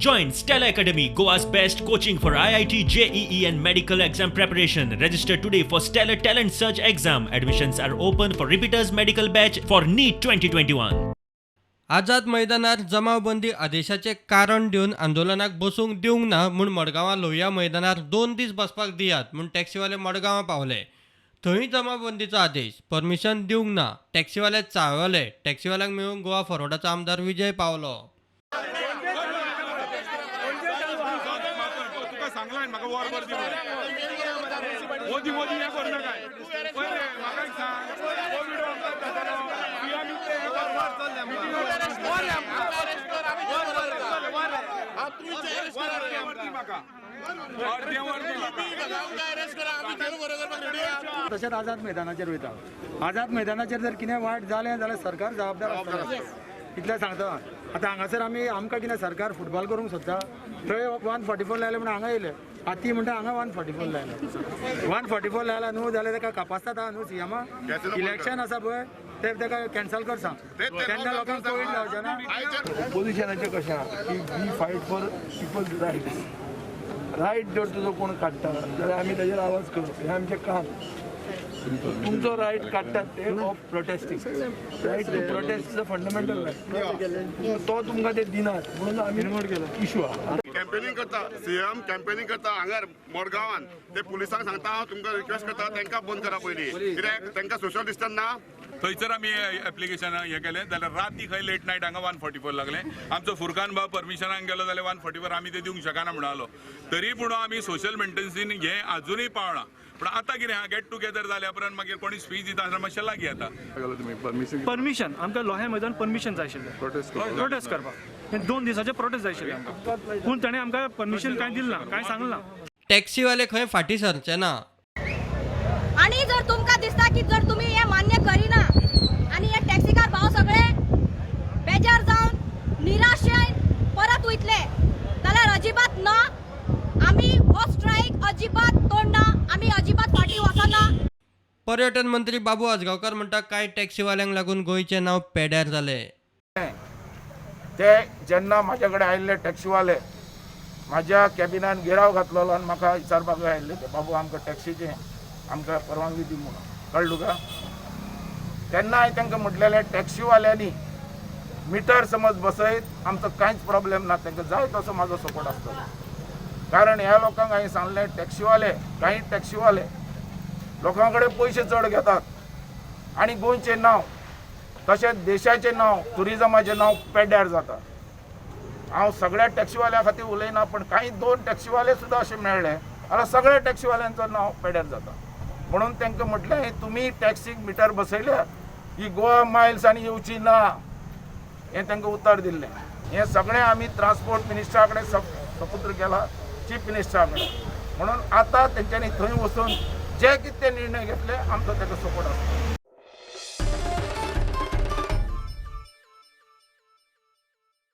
Join Stellar Academy, Goa's best coaching for IIT, JEE, and medical exam preparation. Register today for Stellar Talent Search exam. Admissions are open for repeaters medical batch for NEET 2021. आझाद मैदानार जमावबंदी आदेशाचें कारण दिवन आंदोलनाक बसूंक दिवंक ना म्हूण मडगांवां लोहिया मैदानार 2 दीस बसपाक दियात म्हूण टॅक्सीवाले मडगांवां पावले. थंय जमावबंदीचो आदेश, परमिशन दिवंक ना. टॅक्सीवाले चाळवले. टॅक्सीवाल्यांक मेळूंक गोवा फॉरवर्डाचो आमदार विजय पावलो. तुका सांगलां म्हाका वरभर दी म्हणून. मोदी मोदी हें करूं नाका. पळय म्हाका एक सांग, कोवीड म्हाका. तशेंच आझाद मैदानाचेर वयता. आझाद मैदानाचेर जर कितें वायट जालें जाल्यार सरकार जबाबदार आसतलें, इतलें सांगता. आतां हांगासर आमी आमकां कितें सरकार फुटबॉल करूंक सोदता. थंय 144 लायले म्हणून हांगा येयले. आतां ती म्हणटा हांगा 144 लायला. 144 लायला न्हू जाल्यार ताका कापास्ताद आहा न्हू सीएमा. इलेक्शन आसा पळय ते ताका कॅन्सल कर सांग, तेन्ना लोकांक कोवीड जावचें ना. ओपोजिशनाचें कशें आहा की we fight for people's rights. Right जर तुजो कोण काडटा जाल्यार आमी ताजेर आवाज करप हें आमचें काम. तुमचो रायट काडटात ते of protesting. Right to protest is a fundamental right. तो तुमकां ते दिनात म्हणून आमी इशू आहा. कॅम्पेनिंग करता सीएम, कॅम्पेनिंग करता हांगार मडगांवान. ते पुलिसांक सांगता हांव तुमकां रिक्वेस्ट करता तांकां बंद करा पयलीं, कित्याक तांकां सोशल डिस्टन्स ना. थंयसर आमी एप्लिकेशन हें केलें जाल्यार राती खंय लेट नायट हांगा 144 लागलें. आमचो फुरकान बाब परमिशनाक गेलो जाल्यार 144 आमी ते दिवंक शकना म्हणलो. तरी पूण आमी सोशल मेंटेनन्सीन हें आजुनूय पावना. पूण आतां कितें आहा, गेट टुगेदर जाल्या उपरांत मागीर कोणी स्पीच दिता आसतना मातशें लागीं येता. परमिशन आमकां लोहिया मैदान परमिशन जाय आशिल्लें प्रोटेस्ट करपाक. 2 दिसाचे प्रोटेस्ट जाय आशिल्लें आमकां, पूण ताणें आमकां परमिशन कांय दिलें ना, कांय सांगलें ना. टॅक्सीवाले खंय फाटीं सरचे ना. आणि जर तुमकां दिसता की जर तुमी हे मान्य करिना आनी हे टॅक्सीकार भाव सगळे बेजार जावन निराशेन परत वयतले जाल्यार अजिबात ना. आमी हो स्ट्रायक अजिबात तोडना, आमी अजिबात फाटीं वचना. पर्यटन मंत्री बाबू आजगांवकार म्हणटा कांय टॅक्सीवाल्यांक लागून गोंयचें नांव पेड्यार जालें. ते जेन्ना म्हाजे कडेन आयिल्ले टॅक्सीवाले, म्हाज्या कॅबिनान घेराव घातलेलो आनी म्हाका विचारपाक आयिल्ले ते, बाबू आमकां टॅक्सीचें आमकां परवानगी दी म्हणून. कळ्ळें तुका? तेन्ना हांवें तांकां म्हटलेलें टॅक्सीवाल्यांनी मिटर समज बसयत आमचो कांयच प्रॉब्लेम ना, तांकां जाय तसो म्हाजो सपोर्ट आसतलो. कारण ह्या लोकांक हांवें सांगलें, टॅक्सीवाले कांय टॅक्सीवाले लोकां कडेन पयशे चड घेतात आनी गोंयचें नांव तशेंच देशाचें नांव, ट्युरिजमाचें नांव पेड्ड्यार जाता. हांव सगळ्या टॅक्सीवाल्या खातीर उलयना, पण कांय 2 टॅक्सीवाले सुद्दां अशे मेळ्ळे जाल्यार सगळ्या टॅक्सीवाल्यांचो नांव पेड्यार जाता. म्हणून तांकां म्हटलें तुमी टॅक्सीक मिटर बसयल्यार ही गोवा मायल्स आनी येवची ना, हें तांकां उतर दिल्लें. हें सगळें आमी ट्रान्सपोर्ट मिनिस्टरा कडेन सपुत्र केला, चीफ मिनिस्टरा कडेन. म्हणून आतां तेंच्यांनी थंय वचून जे कितें निर्णय घेतले आमचो ताका सपोर्ट आसता.